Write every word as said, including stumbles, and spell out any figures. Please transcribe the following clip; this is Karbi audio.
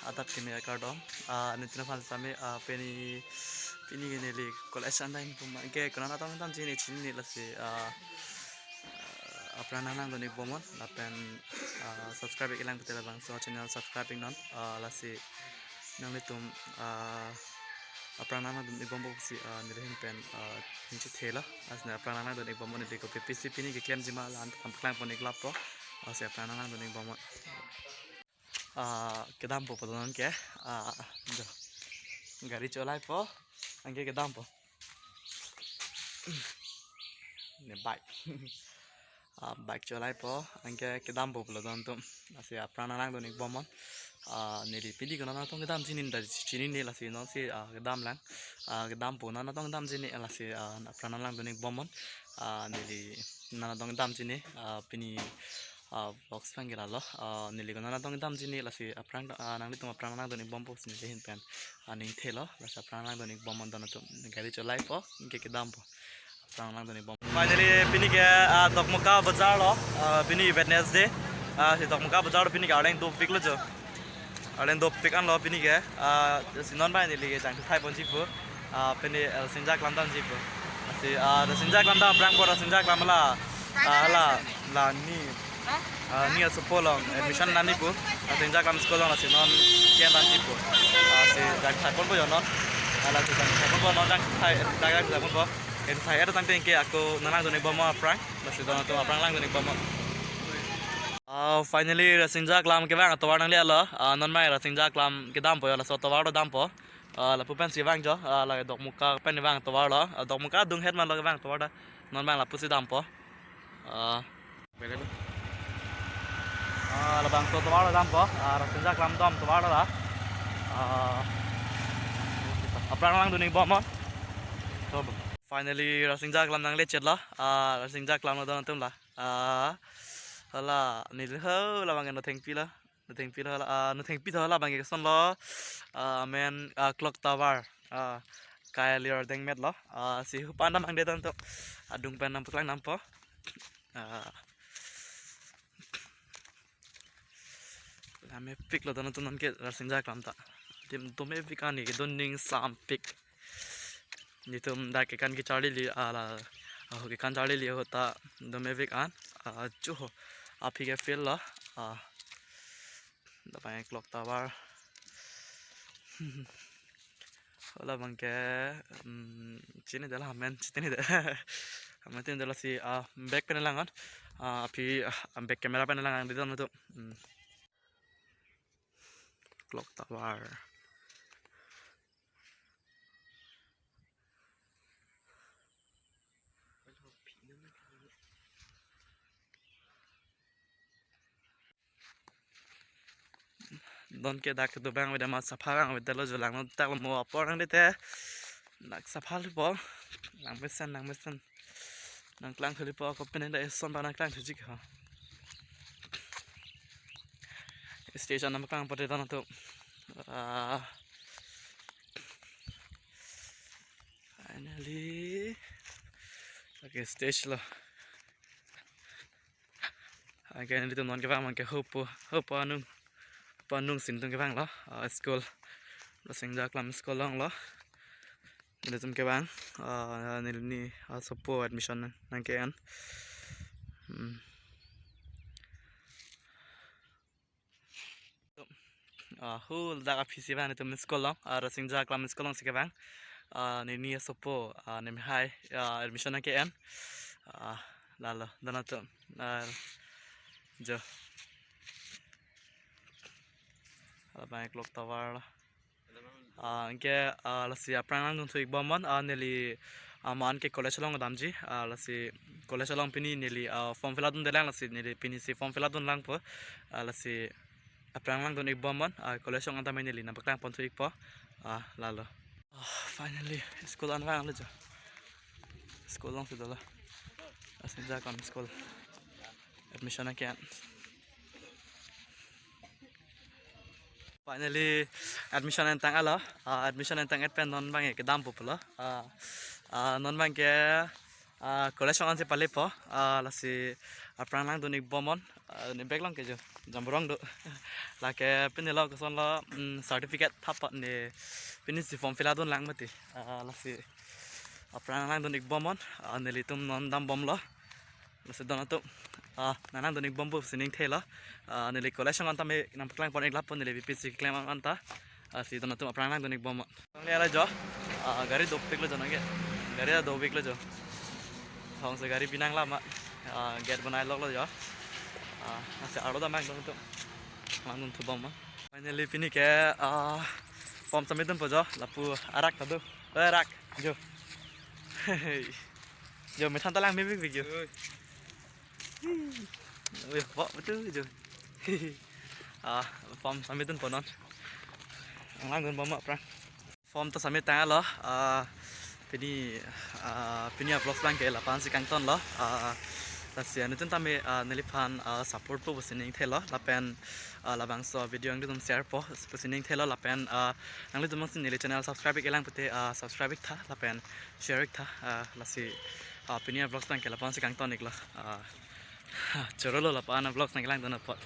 Adap kimi akardom. Ah, nitino phan sami, ah, pini, pini ke neli college an time puma ke konat atum damji ne chinine lasi, ah, ah, aphrang nanglangdun-ik bomnon lapen, ah, subscribe-ik lang pute labangso channel subscribe-iknon, ah, lasi nanglitum, ah, aphrang nanglangdun-ik bompo pusi, ah, neli ahin pen, ah, ningje thelo. Lasi aphrang nanglangdun-ik bomnon, neli kopi pisi pini keklemji ma la-an nangpaklang pon-ik lapo. Lasi aphrang nanglangdun-ik bomnon. Ah, kedampo pulo non ke. Ah, jo. Gari cholaipo. Anke kedampo. Ne bike. Ah, bike cholaipo. Anke kedampo pulo non atum. Lasi aphrang nanglangdun-ik bomnon. Ah, neli pini konat atum kedam chinine, chinine lasi nonsi, ah, kedam lang. Ah, kedampo konat atum kedam chinine lasi, ah, aphrang nanglangdun-ik bomnon. Ah, neli konat atum kedam chinine. Ah, pini ah, vlogs abang ke lalo. Ah, neli konat atum kedam chinine lasi aphrang, ah, nanglitum aphrang nanglangdun-ik bompo pusi neli ahin pen, ah, ningje thelo, lasi aphrang nanglangdun-ik bomnon, don atum. Gari cholaipo, anke kedampo. Aphrang nanglangdun-ik bom. Finally, pini ke, ah, Dokmoka Bazar lo, ah, pini Wednesday. Ah, si Dokmoka Bazar lo pini ke arleng dopik lo jo. Arleng dopik anlo pini ke, ah, si non abang neli ke jangthu thai ponji pu. Ah, pini, ah, Rasinja Aklam damji pu. Si, ah, Rasinja Aklam dam aphrang pu, Rasinja Aklam la, ah, la, la ni, ah, ni asopo along admission nangji pu. Rasinja Aklam school along lasi non ke-en damji pu. Ah, si jangthu thai ponpo jo non. Ah, lasi jangthu thai ponpo non, jangthu thai, jangthu thai ponpo. Jangthu thai-et tangte ke ako nanglangdun-ik bomnon aphrang. Lasi don atum aphrang langdun-ik bomnon. Ah, finally, Rasinja Aklam kevang atovar nanglelo. Ah, non abang Rasinja Aklam kedampo jo, laso atovar lo dampo. Ah, lapu pensi vang jo, ah, la Dokmoka pen vang atovar lo. Ah, Dokmoka adung het ma lo kevang atovar ta. Non abang lapusi dampo. Ah, ah, labangso atovar lo dampo. Ah, Rasinja Aklam dam atovar lo la. Ah, aphrang nanglangdun-ik bomnon. So, finally, Rasinja Aklam nangle chet lo. Ah, Rasinja Aklam lo don atum la. Ah, hala, neli ho, labang ke Nothengpi lo. Nothengpi lo, hala, ah, Nothengpi tho, labang ke kosonlo. Ah, amen, ah, Clock Tower. Ah, kai alir dengmet lo. Ah, si hu pen damde don atum. Adung pen nangpaklang nangpo. Ah, la mepik lo don atum, non ke Rasinja Aklam ta. Adim domepik an, ne ke don ning sampik. Netum dak kekan kecharlili, ah, la, ah, kekan charlili ahut ta domepik an, ah, chu ho. Aphi ke field lo, ah, dak abang Clock Tower. Hala abang ke, mm, chinine det la, amen chinine det. Amen chinine det, lasi, ah, back pen lang an. Ah, aphi, ah, back camera pen lang an, di don atum. Mm. Clock Tower. Don ke dak kedo abang avedet ma, sapha abang avedetlo, jo langno dak lo, mo apor nangle te. Dak sapha lipo. Langmesen, langmesen. Nangklang thulipo, kopine dak eson abang nangklang thuji ke ho. Station nangpaklang pote don atum. Ah, finally. Okay, stage lo. Anke nelitum non kevang abang ke hopo, hopo anung, hopo anung si nelitum kevang lo, ah, school. Rasinja Aklam school along lo. Nelitum kevang, ah, neli ni, ah, asopo admission nang, nangke-en. Hmm. Ah, hu ladak aphi si vang nelitum school along, ah, Rasinja Aklam school along si kevang. Ah, neli ni asopo, ah, nemhai, ah, admission nangke-en. Ah, lalo, don atum. Ah, jo. Hala abang Clock Tower lo. Ah, anke, ah, lasi aphrang langdun thu-ik bomnon, ah, neli, ah, aman ke college along damji, ah, lasi college along pini neli, ah, form fill up dunde lang, lasi neli pini si form fill up dun langpo, ah, lasi aphrang langdun-ik bomnon, ah, college along an tame neli nangpaklang pon thu-ikpo, ah, lalo. Ah, finally, school an vanglo jo. School along si dolo. Rasinja Aklam school. Admission nangke-en. Finally, admission entang alo. Ah, admission entang-et pen non abang ke kedampo pulo. Ah, ah, non abang ke, Ah, college ansi palepo, ah, lasi aphrang langdun-ik bomnon, ah, ne bag along ke jo, jamborong do. Lake pini lo kosonlo, mm, certificate thap apot ne pini si form fill up dunlang mati. Ah, lasi aphrang langdun-ik bomnon, ah, nelitum non dambomlo. Lasi don atum, ah, nang langdun-ik bom pusi ning thelo. Ah, neli college ansi tame nangpaklangpon-ik lapu neli B P C klem anta. Ah, si don atum aphrang langdun-ik bomnon. Nangli ala jo. Ah, gari dopiklo jo nangke. Gari dopiklo jo. Hong se gari binang lama. Ah, gate bonai loklo jo. Ah, lasi arlo damang don atum. Langdun thu bomnon. Finally pini ke, ah, form submit dunpo jo. Lapu arak ta do. Eh, arak jo. Jo, methan ta lang mepik pik jo. Oi. Oi, bo betul jo. Ah, form submit dunpo non. Nang langdun bomnon aphrang. Form ta submit tanglo, ah, pini, ah, pini vlogs abang ke lapu-an si kangtonlo, ah, lasi nanglitum tame, ah, neliphan, ah, support po pusi ning thelo, lapen, ah, labangso video nanglitum share po pusi ning thelo, lapen, ah, nanglitum si neli channel subscribe-ik-e lang pute, ah, subscribe-ik tha, lapen share-ik tha, ah, lasi, ah, pini vlogs abang ke lapu-an si kangton-iklo, ah, chorolo lapu-an vlogs nangkelangdun apot.